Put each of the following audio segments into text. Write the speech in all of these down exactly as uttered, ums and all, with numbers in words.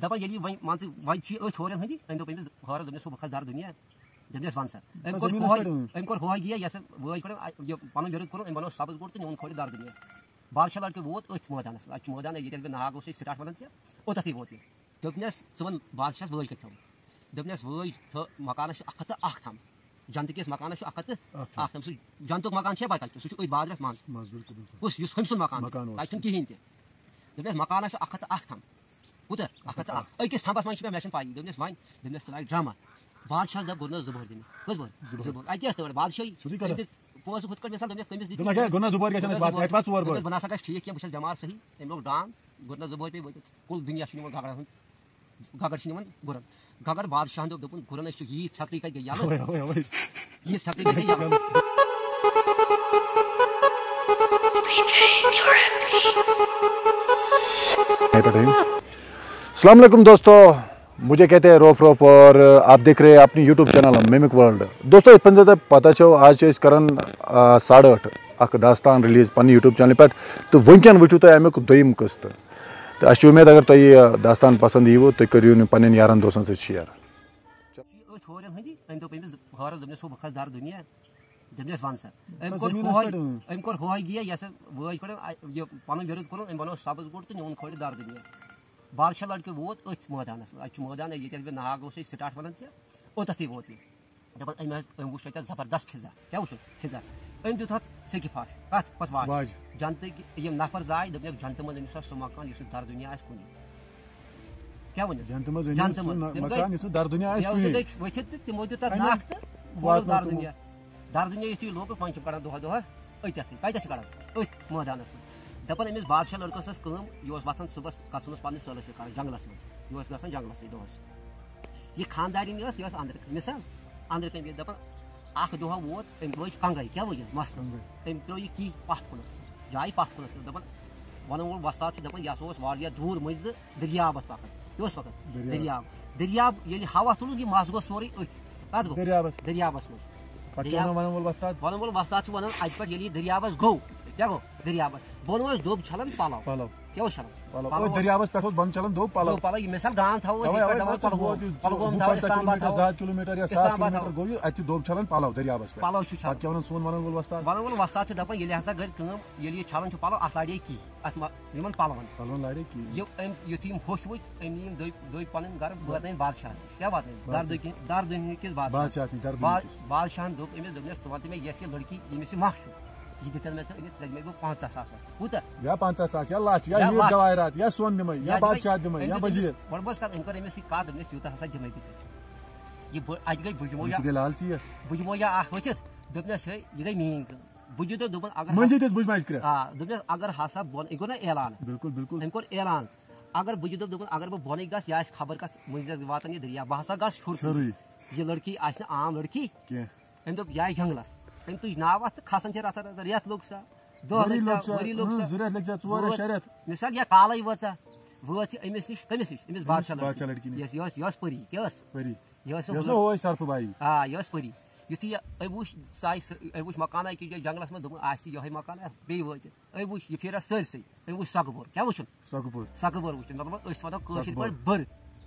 دَپان ییٚلہِ یہِ وۄنۍ، مان ژٕ، وۄنۍ چھُ یہِ أتھۍ ہورٮ۪ن ہٕنٛدی، أمۍ دوٚپ أمِس ہورَس، دوٚپنَس، "ہُہ بہٕ کھَسہٕ دَرٕ دُنیا۔" دوٚپنَس، "وَن سا۔" أمۍ بَس کوٚر زٔمیٖنَس ہوہَے، پٮ۪ٹھ، اۭں۔ أمۍ کوٚر ہوہَے گِیا، یَس وٲج کٔڑٕن، آ، یہِ پَنُن وِرُد کوٚرُن، أمۍ بَنوو سَبٕز گُر تہٕ نیوٗن کھولہِ دَرٕ دُنیا۔ بادشاہ لڑکہٕ ووت أتھۍ مٲدانَس، اَتہِ چھُ مٲدان، ییٚتٮ۪تھ مےٚ ناگ اوس، یہِ سِٹاٹ وَنان ژےٚ، اوٚتَتھٕے ووت یہِ۔ دوٚپنَس، "ژٕ وَن بادشاہَس وٲج کَتہِ تھٲوٕتھ؟" دوٚپنَس، "وٲج تھٲو مکانَس چھُ اَکھ ہَتھ تہٕ اَکھ تھَم۔ جنتہٕ کِس مکانَس چھُ اَکھ ہَتھ تہٕ اَکھ تھَم۔ اَکھ تھَم۔ سُہ جنتُک مکان چھُ پَتہٕ کَتہِ چھُ؟ سُہ چھُ أتھۍ بازرَس منٛز۔" منٛز، بِلکُل، بِلکُل۔ کُس؟ یُس ہُمۍ سُنٛد مکان چھُ۔ مکان اوس۔ تَتہِ چھُنہٕ کِہیٖنۍ تہِ۔ دوٚپنَس، "مکانَس چھُ اَکھ ہَتھ تہٕ اَکھ تھَم۔" کوٗتاہ؟ اَکھ ہَتھ تہٕ اَکھ۔ اَکھ۔ أکِس تھَمبَس منٛز چھِ مےٚ، مےٚ چھَنہٕ پَیی۔ دوٚپنَس، "وۄنۍ۔" دوٚپنَس، "ژٕ لاگ ڈرٛاما۔" بادشاہَس دوٚپ، "گُرنَس زٕ بۄہرِ دِمہٕ۔" کٔژ بۄہرِ؟ زٕ بۄہرِ۔ زٕ بۄہرِ۔ اَتہِ کیٛاہ ٲس تَوَے بادشاہی؟ سیوٚدُے کَتھ۔ أمۍ دِتۍ پونٛسہٕ ہُتھ کٲٹھۍ مِثال، دوٚپنَس، کٔمِس دِتۍ؟ دوٚپنَس، "ہے، گُرنَس زٕ بۄہرِ گژھن اَسہِ واتٕنۍ، اَتہِ واتہِ ژور بۄہرِ۔" دوٚپنَس، "بہٕ نہ سا گژھٕ ٹھیٖک کینٛہہ، بہٕ چھَس بٮ۪مار صحیح۔" أمۍ لوگ ڈان، گُرنَس زٕ بۄہرِ پیٚیہِ وٲتِتھ۔ کُل دُنیا چھُ نِوان گگرَن ہُنٛد، گگر چھِ نِوان گُرَن۔ گگر بادشاہَن دوٚپ، دوٚپُن، "گُرَن أسۍ چھِ ییٖتۍ فیکٹری کَتہِ گٔے یَلہٕ؟" اَوَے، اَوَے، اَوَے۔ ییٖژ فیکٹری کَتہِ گٔے یَلہٕ؟ السلام علیکم دوستو، مجھے کہتے ہیں روف روف اور آپ دیکھ رہے ہیں اپنی یوٹیوب چینل میمک ورلڈ۔ دوستو، یِتھ پٲٹھۍ زَن تۄہہِ پتہ چھو، آز چھِ أسۍ کران، آ، ساڑٕ ٲٹھ اکھ داستان ریلیز پننہِ یوٹیوب چینلہِ پٮ۪ٹھ، تہٕ وٕنکٮ۪ن وٕچھِو تُہۍ امیُک دوٚیِم قٕسطہٕ۔ تہٕ اَسہِ چھِ اُمید، اگر تۄہہِ یہِ داستان پسنٛد یِیوٕ، تُہۍ کٔرِو یہِ پننٮ۪ن یارن دوستن سۭتۍ شیئر۔ یہِ چھِ أتھۍ ہورٮ۪ن ہٕنٛدی، أمۍ دوٚپ أمِس ہورَس، دوٚپنَس، "ہُہ، بہٕ کھَسہٕ دَرٕ دُنیا۔" دوٚپنَس، "وَن سا۔" أمۍ کوٚر زٔمیٖنَس ہوہَے، پٮ۪ٹھ، اۭں۔ أٔمۍ کوٚر ہوہَے گِیا، یہِ ہسا وٲج کٔڑٕن، آ، یہِ پَنُن وِرُد کوٚرُن، أمۍ بَنوو سَبٕز گُر تہٕ نیوٗن کھولہِ دَرٕ دُنیا۔ بادشاہ لڑکہٕ ووت أتھۍ مٲدانَس منٛز۔ اَتہِ چھُ مٲدان، ییٚتٮ۪تھ مےٚ ناگ اوس، یہِ سِٹاٹ وَنان ژےٚ، اوٚتَتھٕے ووت یہِ۔ دَپان، أمۍ حظ، أمۍ وٕچھ اَتٮ۪تھ زبردست خِزا۔ کیٛاہ وٕچھُن؟ خِزا۔ أمۍ دیُت اَتھ سیٚکہِ پھَش۔ کَتھ؟ کۄس واج؟ واج۔ جنتٕکۍ یِم نفر زاے، دوٚپنَکھ، "جنتہٕ منٛز أنِو سا سُہ مکان، یُس نہٕ دَرٕ دُنیا آسہِ کُنہِ۔" کیٛاہ ؤنِو؟ جنتہٕ منٛز أنِو جنتہٕ سُہ منٛز۔ نہ-، تِم گٔے، مکان، یُس نہٕ دَرٕ دُنیا آسہِ یَوٕ تہِ کُنہِ۔ گٔے ؤتھِتھ تہٕ تِمو دیُت تَتھ اَمہِ نَکھ تہٕ ووت واتنوو دَرٕ تِمو۔ دُنیا۔ دَرٕ دُنیا یُتھُے لوگُکھ، وۄنۍ چھِم کَڑان دۄہَے دۄہَے أتھۍ، اَتھٕے۔ کَتہِ چھِ کَڑان؟ أتھۍ مٲدانَس منٛز۔ دَپان أمِس بادشاہ لٔڑکَس ٲس کٲم، یہِ اوس وۄتھان صُبحَس، گژھُن اوس پنٛنِس سٲلَس شِکارَس، جنٛگلَس منٛز۔ یہِ اوس گژھان جنٛگلَسٕے دۄہَس۔ یہِ خانٛدارِنۍ ٲس، یہِ ٲس أنٛدرٕ کَنہِ۔ مِثال، أنٛدرٕ کَنہِ بِہِتھ دَپان، اَکھ دۄہَہ ووت، أمۍ لٲج کنٛگَے۔ کیٛاہ لٔجِن؟ مَستَس۔ کنٛگَے۔ أمۍ ترٛٲو یہِ کِہۍ پَتھ کُنَتھ، جایہِ پَتھ کُنَتھ۔ دَپان، وَنَن وول وۄستاد چھُ دَپان، یہِ ہسا اوس واریاہ دوٗر مٔنٛزۍ دٔریابَس پَکان۔ یہِ اوس پَکان۔ دٔریاب۔ دٔریاب۔ دٔریاب ییٚلہِ ہوا تُلُن، یہِ مَس گوٚو سورُے أتھۍ۔ کَتھ گوٚو؟ دٔریابَس۔ دٔریابَس منٛز۔ پَتہٕ کیٛاہ دٔریاب۔ وَنان وَنَن وول وۄستاد؟ وَنَن وول وۄستاد چھُ وَنان، اَتہِ پٮ۪ٹھ ییٚلہِ یہِ دٔریابَس گوٚو، کیٛاہ گوٚو؟ دٔریابَس۔ بۄنہٕ ٲسۍ دوٚب چھَلان پَلَو۔ پَلَو۔ کیٛاہ اوس چھَلان؟ پَلَو۔ پَلَو أتھۍ اوس۔ دٔریابَس پٮ۪ٹھ اوس بۄنہٕ چھَلان دوٚب پَلَو۔ دوٚب پَلَو، یہِ مِثال گام تھاوو أسۍ اَوَے، یِتھ پٲٹھۍ اَوَے، دَپان اَوَے، پَلگوم۔ وُہ پَلگوم تھاوو، پنٛژاہ اِسلام آباد کِلوٗمیٖٹر، تھاوو۔ زٕ ہَتھ کِلوٗمیٖٹر یا ساس اِسلام آباد کِلوٗمیٖٹر تھاوو۔ گوٚو یہِ، اَتہِ چھُ دوٚب چھَلان پَلَو دٔریابَس پٮ۪ٹھ۔ پَلَو چھُ چھَلان۔ پَتہٕ کیٛاہ وَنان سون وَنَن وول وۄستاد؟ وَنَن وول وۄستاد چھُ دَپان، ییٚلہِ ہسا گَرِ کٲم، ییٚلہِ یہِ چھَلان چھُ پَلَو، اَتھ لاڑے کِہۍ، اَتھ ما-، یِمَن پَلوَن۔ پَلوَن لاڑے کِہۍ۔ یہِ أمۍ، یُتھُے یِم ہوٚکھۍ ؤتھۍ، أمۍ نی یِم دٔبۍ، دٔبۍ پَنٕنۍ گَرٕ، وٲتۍ نہٕ بادشاہَس نِش۔ کیٛاہ واتنٲوِن؟ بادشاہ۔ دَردُکہِ، دَردُنہِ کِس بادشاہَس۔ بادشاہَس نِش، دَردُنہِ با-، نِش۔ بادشاہَن دوٚپ أمِس، دوٚپنَس، "ژٕ وَن تہٕ مےٚ، یَس یہِ لٔڑکی، ییٚمِس یہِ مَس چھُ، یہِ دِتھ مےٚ ژٕ أنِتھ، ژےٚ دِمَے بہٕ پنٛژاہ ساس رۄپیہِ۔" کوٗتاہ؟ یا پنٛژاہ ساس، یا لَچھ، یا یا ہیٖر لَچھ۔ جَوٲہِرات، یا سۄن دِمَے، یا یا دِمَے، بادشاہ دِمَے، أمۍ یا دیُت أمِس، وَلہٕ بہٕ حظ کَرٕ أمِس سۭتۍ کَتھ، دوٚپنَس، "یوٗتاہ ہسا دِمَے بہٕ ژےٚ۔" یہِ بٔڑ-، اَتہِ گٔے بُجہِ موجا، أمِس تہِ گٔے لالچی یَتھ۔ بُجہِ موجا اَکھ ؤتھِتھ، دوٚپنَس، "ہے، یہِ گٔے میٛٲنۍ کٲم۔" بُجہِ دوٚپ، دوٚپُن، اگر مٔنٛزی ہسا دِژ بُجہِ ماجہِ کرٛٮ۪کھ۔ آ، دوٚپنَس، اگر ہسا بۄن، أمۍ کوٚر نہ اعلان۔ بِلکُل، بِلکُل۔ أمۍ کوٚر اعلان۔ اگر بُجہِ دوٚپ، دوٚپُن، اگر بہٕ بۄنٕے گژھٕ، یہِ آسہِ خبر کَتھ، مٔنٛزۍ گژھِ واتان یہِ دٔریاو، بہٕ ہسا گژھٕ ہیوٚر کُن۔ ہیوٚرُے۔ یہِ لٔڑکی آسہِ نہٕ عام لٔڑکی۔ کینٛہہ۔ أمۍ دوٚپ، "یہِ آیہِ جنٛگلَس۔" أمۍ تُج ناو اَتھ تہٕ کھسان چھِ رَژھا رَژھا، رٮ۪تھ لوٚگ سا، دۄہ ؤری لٔگۍ لوٚگ سا، سا، ؤری لوٚگ اۭں، سا۔ زٕ رٮ۪تھ لٔگۍ سا، ژور رٮ۪تھ، وٲژ، شےٚ رٮ۪تھ۔ مِثال، یا کالَے وٲژ سا، وٲژ یہِ أمِس نِش، کٔمِس نِش؟ أمِس أمِس بادشاہ لٔڑکی۔ بادشاہ لٔڑکی نِش۔ یۄس، یۄس، یۄس پٔری، کیٛاہ ٲس؟ پٔری۔ یہِ ٲس یۄس نہ ہُہ ٲس سرپہٕ بایی۔ آ، یہِ ٲس پٔری۔ یُتھُے یہِ، أمۍ وٕچھ سۄ آیہِ سۄ، أمۍ وٕچھ مکان أکِس جایہِ جنٛگلَس منٛز، دوٚپُن، "آسہِ تہِ یِہوٚے مکان، اَتھ بیٚیہِ وٲتِتھ۔" أمۍ وٕچھ، یہِ پھیرِ اَتھ سٲرسٕے۔ أمۍ وٕچھ سۄگہٕ بوٚر۔ کیٛاہ وٕچھُن؟ سۄگہٕ بوٚر۔ سۄگہٕ بوٚر وٕچھُن۔ مطلب، أسۍ وَنو کٲشِر سۄگہٕ بوٚر۔ پٲٹھۍ بٔر۔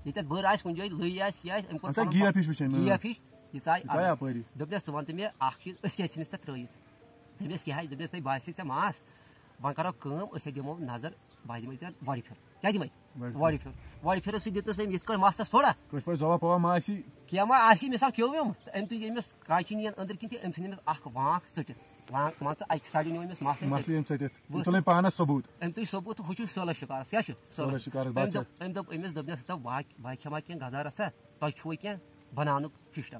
ییٚتٮ۪تھ بٔر آسہِ کُنہِ جایہِ، لٔج آسہِ، کیٛاہ آسہِ، أمۍ کوٚر اَچھا، پَنُن گیپ ہِش وٕچھِن، گیپ ہِش، یہِ ژایہِ یہِ ژایہِ اَپٲرۍ۔ اَپٲری۔ دوٚپنَس، "ژٕ وَن تہٕ مےٚ اَکھ چیٖز، أسۍ کیٛازِ ژھٕنِس ژےٚ ترٛٲیِتھ؟" دوٚپنَس، "کیٛاہ آسہِ؟" دوٚپنَس، "تۄہہِ باسہِ ژےٚ ماس؟ وۄنۍ کَرو کٲم، أسۍ ہا دِمو نظر، بہٕ ہا دِمَے ژےٚ وۄرِ پھِر۔" کیٛاہ دِمَے؟ وۄرِ پھِر۔ وۄرِ پھِر۔ سُہ دیُتنَس أمۍ یِتھ کٲٹھۍ مَستَس تھوڑا۔ کٲنٛسہِ پٲٹھۍ زۄبا پَوا ما آسی؟ کینٛہہ ما آسی، مِثال کھیوٚو أمۍ، تہٕ أمۍ تُج أمِس کاچہِ نِیَن أنٛدٕرۍ کِنۍ تہٕ أمۍ ژھٕنۍ أمِس اَکھ وانٛکھ ژٔٹِتھ۔ وانٛکھ، مان ژٕ، اَکہِ سایڈٕ نیوٗ أمِس مَس أمۍ مَسٕے أمۍ ژٔٹِتھ۔ ژٔٹِتھ۔ یہِ تُل أمۍ پانَس ثبوٗت۔ أمۍ تُج ثبوٗت تہٕ ہُہ چھُ سٲلَس شِکارَس۔ کیٛاہ چھُ؟ سٲلَس شِکارَس أمۍ بادشاہ۔ دوٚپ، أمۍ دوٚپ أمِس، دوٚپنَس، "ہَتہٕ بہٕ ہا، بہٕ ہا کھٮ۪مہٕ ہا کینٛہہ غذا رَژھا، تۄہہِ چھُوَے کینٛہہ بَناونُک سِسٹَم؟"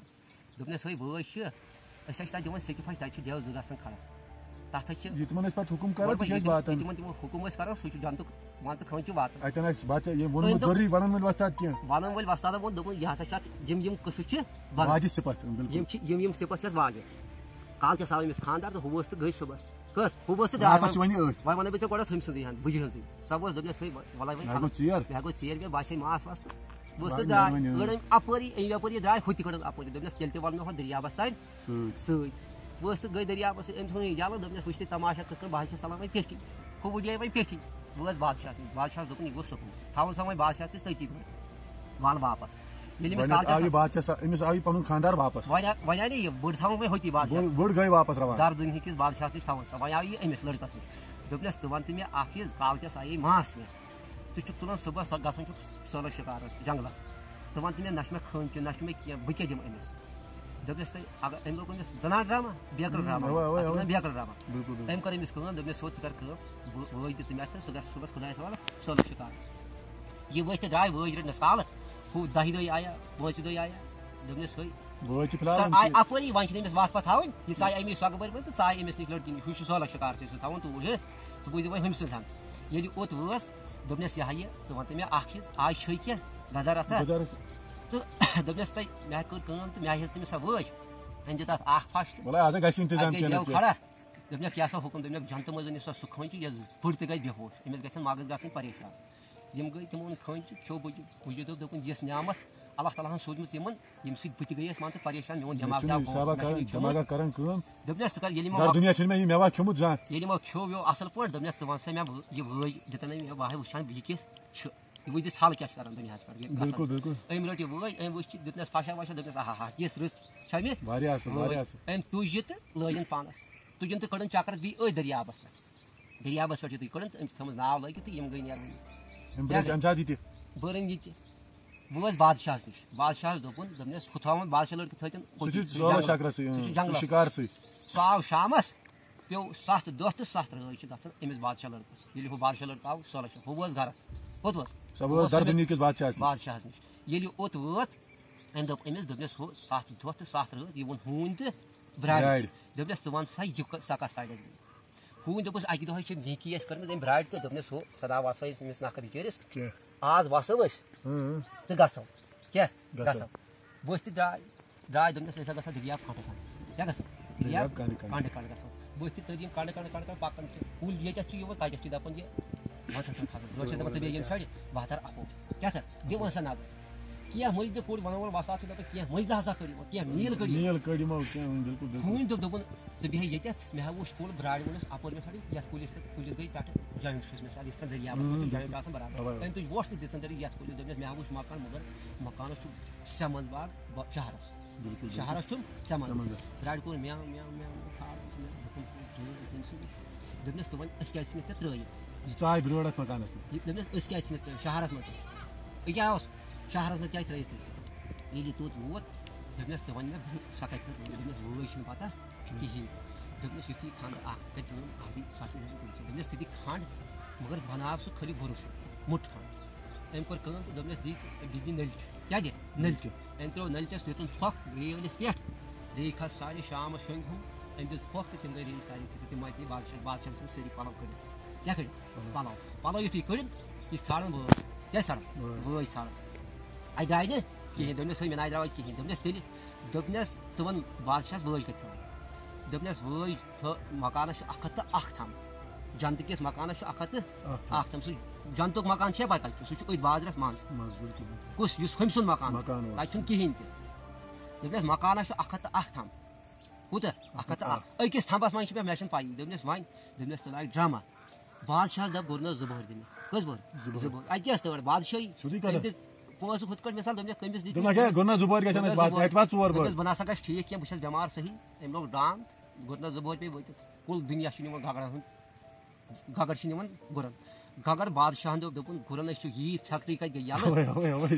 دوٚپنَس، "ہے وٲج چھِ، أسۍ حظ چھِ تَتہِ دِوان سیٚکہِ پھَش، تَتہِ چھِ دٮ۪و زٕ گژھان کھڑا۔ تَتھ حظ چھِ۔" یہِ تِمَن أسۍ پَتہٕ حُکُم کَرو، گۄڈٕ تہِ چھِ أسۍ ییٚتہِ واتان۔ یِمَن تِمَن حُکُم أسۍ کَرو، سُہ چھُ جنتُک، مان ژٕ، کھٲنٛچہِ واتان۔ اَتٮ۪ن آسہِ بَچہٕ، ییٚمۍ ووٚنمُت أمۍ دوٚپ، ضروٗری، وَنَن وٲلۍ وۄستاد کینٛہہ۔ وَنَن وٲلۍ وۄستادَن ووٚن، دوٚپُن، یہِ ہسا چھِ اَتھ یِم یِم قٕصہٕ چھِ بَنان۔ واجہِ صِفت، بِلکُل۔ یِم چھِ، یِم یِم صِفت چھِ اَتھ واجہِ۔ کالہٕ کیٛاہ سا آو أمِس خانٛدار تہٕ ہُہ ؤژھ تہٕ گٔے صُبحَس۔ کٔژ؟ ہُہ ؤژھ تہٕ درٛاے راتَس چھِ وۄنۍ أتھۍ۔ وۄنۍ وَنَے بہٕ ژےٚ گۄڈٕنٮ۪تھ ہُمۍ سٕنٛزٕے ہَن، بُجہِ ہٕنٛزٕے۔ سۄ ؤژھ، دوٚپنَس، "ہے، وَلَے وۄنۍ مےٚ گوٚو ژیر۔ مےٚ گوٚو ژیر، مےٚ باسے ماس واس تہٕ ؤژھ تہٕ وۄنۍ درٛاے۔" نیرٕ وۄنۍ أڑ أمۍ اَپٲری، أمۍ یَپٲری درٛاے، ہُہ تہِ کٔڑٕن اَپٲری۔ دوٚپنَس، "تیٚلہِ تہِ وَلہٕ مےٚ ہۄتھ دٔریابَس تام سۭتۍ۔ سۭتۍ۔" ؤژھ تہٕ گٔے دٔریابَس سۭتۍ، أمۍ ژھُن یہِ یَلہٕ، دوٚپنَس، "وٕچھ تہِ تماشا کِتھ کٔنۍ، بہٕ حظ چھَس ژَلان وۄنۍ پیٚٹھی۔" ہُہ وٕڈیے وۄنۍ پیٚٹھی۔ وٲژ بادشاہَس نِش۔ بادشاہَس دوٚپُن، "یہِ گوٚو سکوٗن، تھاوُن سا وۄنۍ بادشاہَس نِش تٔتی گوٚو۔" وَل واپس۔ ییٚلہِ أمِس وۄنۍ کالچَس آو یہِ بادشاہ سا-، أمِس آو یہِ پَنُن خانٛدار واپس۔ وۄنۍ آ-، وۄنۍ آو نہٕ یہِ بٔڑ تھاوُن وۄنۍ ہوٚتی بادشاہ۔ بٔڑ، بٔڑ گٔے واپس روان۔ دَر دُنہِکِس بادشاہَس نِش تھاوُن سۄ۔ وۄنۍ آو یہِ أمِس لٔڑکَس نِش۔ دوٚپنَس، "ژٕ وَن تہٕ مےٚ اَکھ چیٖز، کالچَس آیے ماس مےٚ۔ ژٕ چھُکھ تُلان صُبحس سۄ گژھُن چھُکھ سٲلَس شِکارَس جنٛگلَس۔ ژٕ وَن تہٕ مےٚ، نہ چھُ مےٚ کھٲنۍ چیٖنۍ، نہ چھُ مےٚ کینٛہہ، بہٕ کیٛاہ دِمہٕ أمِس؟" دوٚپنَس، "تۄہہِ اگر"، أمۍ لوگ أمِس زنان ڈرامہ، بیکل ڈرامہ، اَوا، اَوا، اَتھ اَوا۔ وَنان بیکل ڈرامہ۔ بِلکُل، بِلکُل۔ أمۍ کٔر أمِس کٲم، دوٚپنَس، "ہو، ژٕ کر کٲم، بہٕ وٲج دِ ژٕ مےٚ تہٕ ژٕ گژھ صُبحس خۄدایَس حوالہٕ سٲلَس شِکارَس۔" یہِ ؤتھۍ تہٕ درٛاے، وٲج رٔٹنَس کالہٕ۔ ہُہ دَہہِ دۄہہِ آیا، پانٛژِ دۄہہِ آیا، دوٚپنَس، "ہے۔" وٲج چھِ فِلحال سۄ أمۍ آے سۭتۍ۔ اَپٲری، وۄنۍ چھِنہٕ أمِس وَتھ پَتھ ہاوٕنۍ، یہِ ژایہِ اَمی سۄگہٕ بٔرۍ منٛز تہٕ ژایہِ أمِس نِش لٔڑکی نِش، ہُہ چھُ سہلَس شِکار، ژےٚ چھُ تھاوُن توٗرۍ، ہے، ژٕ بوٗزِ وۄنۍ ہُمۍ سُنٛد ہَن۔ ییٚلہِ یہِ اوٚت وٲژ، دوٚپنَس، "یہِ ہا یہِ، ژٕ وَن تہٕ مےٚ اَکھ چیٖز، آز چھے کیٛاہ، گَزَر رَژھا؟" گُزارَس۔ تہٕ دوٚپنَس، "تۄہہِ مےٚ کٔر کٲم تہٕ مےٚ ہیٚژ تٔمِس سۄ وٲج، أمۍ دیُت اَتھ اَکھ پھَش تہٕ وَلہٕ، آز گژھِ اِنتظام اَتہِ گٔے کینٛہہ دٮ۪و نَتہٕ کینٛہہ۔ کھڑا۔" دوٚپنَکھ، "کیٛاہ سا حُکُم؟" دوٚپنَکھ، "جنتہٕ منٛز أنِو سۄ سُہ کھٲنۍ چھِ، یۄس بٔڑ تہِ گژھِ بے ہوش، أمِس گژھن مغز گژھٕنۍ پریشان۔" یِم گٔے، تِمو اوٚن کھٲنۍ چھِ، کھیوٚو بُجہِ، بُجہِ دوٚپ، دوٚپُن، "یِژھ نعمت اللہ تعالیٰ ہن سوٗزمٕژ یِمن، ییٚمہِ سۭتۍ بہٕ تہِ گٔیَس، مان ژٕ، پریشان، میون یہِ دٮ۪ماغ چھُنہٕ درٛاو حِسابا بوٚڑ، مےٚ چھُنہٕ کران، یہِ کھیوٚمُت۔" دٮ۪ماغا کران کٲم۔ دوٚپنَس، "ژٕ کر، ییٚلہِ یِمو در مۄ-، دُنیا چھُنہٕ مےٚ یہِ مٮ۪وا کھیوٚمُت زانٛہہ۔ ییٚلہِ یِمو کھیوٚو ویوٚو اَصٕل پٲٹھۍ، دوٚپنَس، ژٕ وَن سا مےٚ، وٲ-، یہِ وٲج دِتَن أمۍ مےٚ، واے وٕچھان بہٕ یہِ کِژھ چھِ۔ یہِ وٕچھ زِ ژھل کیٛاہ چھِ کران دُنیاہَس پٮ۪ٹھ، یہِ گژھان۔" بِلکُل، بِلکُل۔ أمۍ رٔٹ یہِ وٲج، أمۍ وٕچھ یہِ، دیُتنَس پھَشا وَشا، دوٚپنَس، "آہا ہا، یِژھ رٕژ چھےٚ مےٚ؟" واریاہ اَصٕل، وٲج۔ واریاہ اَصٕل۔ أمۍ تُج یہِ تہٕ لٲج أمۍ پانَس۔ تُجِن تہٕ کٔڑٕن چکرس بیٚیہِ أتھۍ دٔریابَس پٮ۪ٹھ۔ دٔریابَس پٮ۪ٹھ یُتھُے کٔڑٕن تہٕ أمۍ چھِ تھٲومٕژ ناو لٲگِتھ تہٕ یِم گٔے نیران۔ أمۍ بٔرٕن کیٛاہ اَمہِ ساتہٕ یہِ تہِ؟ بٔرٕن یہِ تہِ۔ بہٕ ٲسۍ بادشاہَس نِش۔ بادشاہَس دوٚپُن، دوٚپنَس، "ہُہ تھاوَن بادشاہ لٔڑکہٕ تھٲوِتن سُہ چھُ ہوٚتہِ، سُہ چھُ سُہ چھُ جنٛگلَس، شِکارسٕے، سُہ چھُ اۭں، جنٛگلَس۔" شِکارسٕے۔ سُہ آو شامَس، پیوٚو سَتھ دۄہ تہٕ سَتھ رٲژ چھِ گژھان أمِس بادشاہ لٔڑکَس۔ ییٚلہِ ہُہ بادشاہ لٔڑکہٕ آو، سۄ لَچھِ، ہُہ اوس گَرٕ۔ کوٚت اوس؟ سۄ اوس اوس دَر أمِس دُنیہِکِس بادشاہَس نِش۔ بادشاہَس نِش۔ ییٚلہِ یہِ اوٚت وٲژ، أمۍ دوٚپ أمِس، دوٚپنَس، "ہُہ سَتھ دۄہ تہٕ سَتھ رٲژ، یہِ ووٚن ہوٗنۍ تہٕ برٛارِ۔" برٛارِ۔ دوٚپنَس، "ژٕ وَن سا، یہِ کَ-، سۄ کَتھ سایڈَس گٔے؟" ہوٗنۍ دوٚپُس، "اَکہِ دۄہ چھِ وِنکی اَسہِ کٔرمٕژ أمۍ برٛارِ تہٕ دوٚپنَس، ہُہ سدا وَسو أسۍ أمِس نَکھٕ بِچٲرِس۔ کینٛہہ۔ آز وَسو أسۍ اۭں۔ تہٕ گژھو۔" کیٛاہ؟ گژھو۔ گژھو۔ ؤتھۍ تہٕ درٛاے۔ درٛاے، دوٚپنَس، "أسۍ ہا گژھو دٔریاب کھنٛڈٕ کھنٛڈٕ۔" کیٛاہ گژھو؟ دٔریاب کھنٛڈٕ کھنٛڈٕ۔ کھنٛڈٕ کھنٛڈٕ گژھو۔ ؤتھۍ تہٕ تٔرۍ یِم کھنٛڈٕ کھنٛڈٕ کھنٛڈٕ کھنٛڈٕ پَکان چھِ۔ کُلۍ ییٚتٮ۪تھ چھِ یِوان، تَتٮ۪تھ چھِ دَپان یہِ، وۄنۍ تھَو کھنٛڈٕ۔ یورٕ چھِ دَپان، "ژٕ بیٚہہ ییٚمہِ سایڈٕ، بہٕ ہا تَرٕ اَپور۔" کیٛاہ تھَو؟ دِمو سا نظر۔ کینٛہہ مٔنٛزۍ تہِ کوٚڑ، وَنو وَلہٕ وَسا چھُ دَپان، کینٛہہ مٔنٛزۍ تہِ ہسا کٔڑ یِمو، کینٛہہ میٖل کٔڑ یِمو۔ میٖل کٔڑ یِمو، کینٛہہ، بِلکُل، بِلکُل۔ ہوٗنۍ دوٚپ، دوٚپُن، "ژٕ بیٚہہ ییٚتٮ۪تھ، مےٚ ہا وُچھ کُل برٛارِ ووٚنُس اَپٲرۍ مےٚ سایڈٕ، یَتھ کُلِس تہٕ کُلِس گٔے پٮ۪ٹھٕ joint چھُس مےٚ سۭتۍ، یِتھ کٔنۍ دٔریاوَس منٛز چھُ اۭں۔ Joint آسان برابر۔" کَوَے، کَوَے۔ أمۍ تُج وۄٹھ تہٕ دِژٕن تٔرِتھ یَتھ کُلِس، دوٚپنَس، "مےٚ ہا وُچھ مکان، مگر مکانَس چھُ سٮ۪مَنٛز باغ ب-، شہرَس۔" بِلکُل، بِلکُل۔ شہرَس چھُم سٮ۪مَنٛز۔ سٮ۪مَنٛز۔ برٛارِ کوٚر میٛاو، میٛاو، میٛاو، میٛاو، ژھار، دوٚپُن، دوٗر تٔمۍ سٕنٛدِ۔ دوٚپنَس، "ژٕ وَن، أسۍ کیٛازِ ژھٕنِتھ ژےٚ ترٛٲیِتھ؟" یہِ ژاے برٛٲر اَتھ مکانَس منٛز۔ یہِ، دوٚپنَس، "أسۍ کیٛازِ ژھٕنِتھ ترٛٲیِتھ؟ شہرَس منٛز ژٕ۔" یہِ کیٛاہ اوس؟ شہرَس منٛز کیٛازِ ترٛٲیِتھ أسۍ؟ ییٚلہِ یہِ توٚت ووت، دوٚپنَس، "ژٕ وَن مےٚ، بہٕ، سۄ کَتہِ پٮ۪ٹھ وٲج؟" دوٚپنَس، "وٲج چھِنہٕ پَتہ کِہیٖنۍ۔" دوٚپنَس، "یُتھُے کھنٛڈ اَکھ کَتہِ اوٚن، اَتھ دی سۄ چھِ دَپان، دوٚپنَس، ژٕ دِ کھنٛڈ، مگر بَناو سُہ خٲلی بُرُش ہیوٗ، موٚٹ کھنٛڈ۔" أمۍ کوٚر کٲم تہٕ دوٚپنَس، "دِ ژٕ، بیٚیہِ دِ نٔلچہِ۔" کیٛاہ دِ؟ نٔلچہِ۔ أمۍ ترٛوو نٔلچَس، دیُتُن پھۄکھ ریٚیہِ وٲلِس پٮ۪ٹھ۔ ریٚیہِ کھژ سارے شامَس شۄنٛگہِ ہُم۔ أمۍ دیُت پھۄکھ تہٕ تِم گٔے ریٚیہِ سارے کھٔژِتھ۔ تِم وٲتۍ بادشاہ، بادشاہَن سٕنٛدۍ سٲری پَلَو کٔڑِتھ۔ کیٛاہ کٔڑِتھ؟ پَلَو۔ پَلَو یُتھُے کٔڑِن، یہِ ژھانٛڈَن وٲج۔ کیٛازِ ژھانٛڈَن؟ وٲج۔ وٲج ژھانٛڈَن۔ اَتہِ درٛاے نہٕ کِہیٖنۍ۔ دوٚپنَس، "ہے، مےٚ نہ آے درٛاو اَتہِ کِہیٖنۍ۔" دوٚپنَس، "تیٚلہِ"، دوٚپنَس، "ژٕ وَن بادشاہَس وٲج کَتہِ تھٲو؟" دوٚپنَس، "وٲج تھٲو، مکانَس چھُ اَکھ ہَتھ تہٕ اَکھ تھَم۔ جنتہٕ کِس مکانَس چھُ اَکھ ہَتھ تہٕ اَکھ تھَم۔ اَکھ تھَم۔ سُہ جنتُک مکان چھُ پَتہٕ کَتہِ چھُ؟ سُہ چھُ أتھۍ بازرَس منٛز۔" منٛز، بِلکُل، بِلکُل۔ کُس؟ یُس ہُمۍ سُنٛد مکان۔ مکان اوس۔ تَتہِ چھُنہٕ کِہیٖنۍ تہِ۔ دوٚپنَس، "مکانَس چھُ اَکھ ہَتھ تہٕ اَکھ تھَم۔" کوٗتاہ؟ اَکھ ہَتھ تہٕ اَکھ۔ أکِس تھَمبَس منٛز چھِ مےٚ، مےٚ چھَنہٕ پَیی۔ دوٚپنَس، "وۄنۍ"، دوٚپنَس، "ژٕ لاگ ڈرٛاما۔ بادشاہَس دَپ گُرنَس زٕ بۄہرِ دِ مےٚ۔" کٔژ بۄہرِ؟ زٕ بۄہرِ۔ زٕ بۄہرِ۔ اَتہِ کیٛاہ ٲس تٔڑ؟ بادشٲہی۔ سیوٚدُے کَتھ۔ أمۍ دِژ پونٛسہٕ ہُتھ کٲٹھۍ مِثال، دوٚپنَس، "کٔمِس دِتِو؟" دوٚپنَس، "ہے، گُرنَس زٕ بۄہرِ گژھن اَسہِ واتنہِ، اَتہِ واتہِ ژور بۄہرِ۔" دوٚپنَس، "بہٕ نہ سا گژھٕ ٹھیٖک کینٛہہ، بہٕ چھَس بٮ۪مار صحیح۔" أمۍ لوگ ڈانٛد، گُرنَس زٕ بۄہرِ پیٚیہِ وٲتِتھ۔ کُل دُنیا چھُ نِوان گگرَن ہُنٛد۔ گگر چھِ نِوان گُرَن۔ گگر بادشاہَن دوٚپ، دوٚپُن، "گُرَن، أسۍ چھِ ییٖژ فیکٹری کَتہِ گٔے یَلہٕ؟" اَوَے، اَوَے، اَوَے۔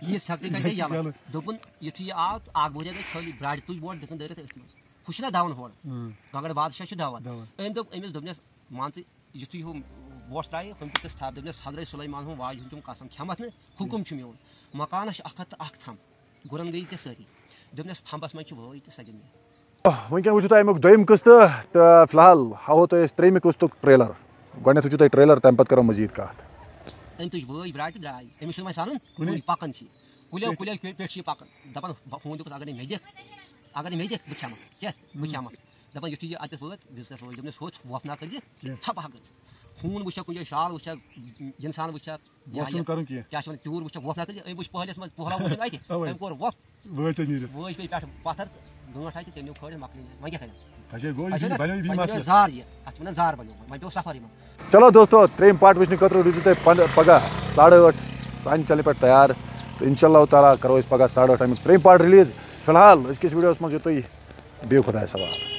ییٖژ فیکٹری کَتہِ گٔے یَلہٕ؟ یَلہٕ۔ دوٚپُن، یُتھُے یہِ آو تہٕ اَکھ بۄہرِ گٔے خٲلی برٛارِ تُج بۄہر دِژٕن دٲرِتھ أتھۍ منٛز۔ ہُہ چھُنہ دَوان ہورٕ۔ اۭں۔ گگر بادشاہ چھُ دَوان۔ دَوان۔ أمۍ دوٚپ أمِس، دوٚپنَس، "مان ژٕ، یُتھُے ہُہ وۄٹھ ترٛایہِ، ہُمۍ دیُتُس تھَپھ، دوٚپنَس، 'حضرت سُلیمان ہُنٛد واجہِ ہُنٛد چھُم قسم، کھٮ۪مَتھ نہٕ، حُکُم چھُ میون۔ مکانَس چھُ اَکھ ہَتھ تہٕ اَکھ تھَم، گُرَن گٔیہِ ژےٚ سٲری۔'" دوٚپنَس، "تھَمبَس منٛز چھِ وٲج تہٕ سۄ دِ مےٚ۔" وٕنکیٚن وٕچھِو تُہۍ اَمیُک دوٚیِم قٕسطہٕ، تہٕ فی الحال ہاوو تۄہہِ أسۍ ترٛیٚیِمہِ قٕسطُک trailer۔ گۄڈٕنٮ۪تھ وٕچھِو تُہۍ trailer، تَمہِ پَتہٕ کَرو مٔزیٖد کَتھ۔ أمۍ تُج وٲج برٛارِ تہٕ درٛاے، أمِس چھُنہٕ وۄنۍ سَنُن کُنی۔ کُنی، پَکان چھِ۔ کُلیو، کُلیو پے-، پٮ۪ٹھ چھِ یہِ پَکان، دَپان، بہ-، ہوٗن دوٚپُس، "اگر نہٕ مےٚ دِکھ، اگر نہٕ مےٚ دِکھ، بہٕ کھٮ۪مہٕ۔" کیٛاہ؟ "بہٕ کھٮ۪مہٕ۔" دَپان، یُتھُے یہِ اَتٮ۪تھ وٲژ، دِژ تَس وٲج، دوٚپنَس، "ہُتھ وۄپھ نہ کٔرۍ زِ، کینٛہہ۔ ژھۄپہٕ ہا کٔرۍ۔" ہوٗن وٕچھَکھ کُنہِ جایہِ، شال وٕچھَکھ، اِنسان وٕچھَکھ، یہِ وۄپھ ہا چھُنہٕ یہِ، کَرُن کینٛہہ۔ کیٛاہ چھِ وَنان، تیوٗر وٕچھَکھ، وۄپھ نہ کٔرۍ زِ۔ أمۍ وٕچھ پۄہلِس منٛز، پۄہلا ووٚتھُن اَتہِ، اَوَے۔ أمۍ کوٚر وۄپھ۔ وٲتۍ ژےٚ نیٖرِتھ۔ وٲج پیٚیہِ پٮ۪ٹھٕ پَتھر، گٲنٛٹھ آیہِ تہٕ تٔمۍ نیوٗ کھٲلِتھ، مۄکلے۔ وۄنۍ کیٛاہ کَرِ؟ اچھا، گوٚو یہِ اچھا چھُنہٕ نا؟ بَنیو یہِ وۄنۍ مسلہٕ۔ بَنیو زار یہِ، اَتھ چھِ وَنان زار بَنیو۔ وۄنۍ پیوٚو سفر یِمَن۔ چلو دوستو، ترٛیٚیِم part وٕچھنہٕ خٲطرٕ روٗزِو تُہۍ پن-، پگاہ ساڑٕ ٲٹھ سانہِ channel پٮ۪ٹھ تیار۔ تہٕ انشاء اللہ تعالیٰ کرو أسۍ پگاہ ساڑٕ ٲٹھ اَمیُک ترٛیٚیِم پارٹ رِلیٖز۔ فی الحال أزکِس ویٖڈیوَس منٛز یُتُے، بِہِو خۄدایَس حوالہٕ۔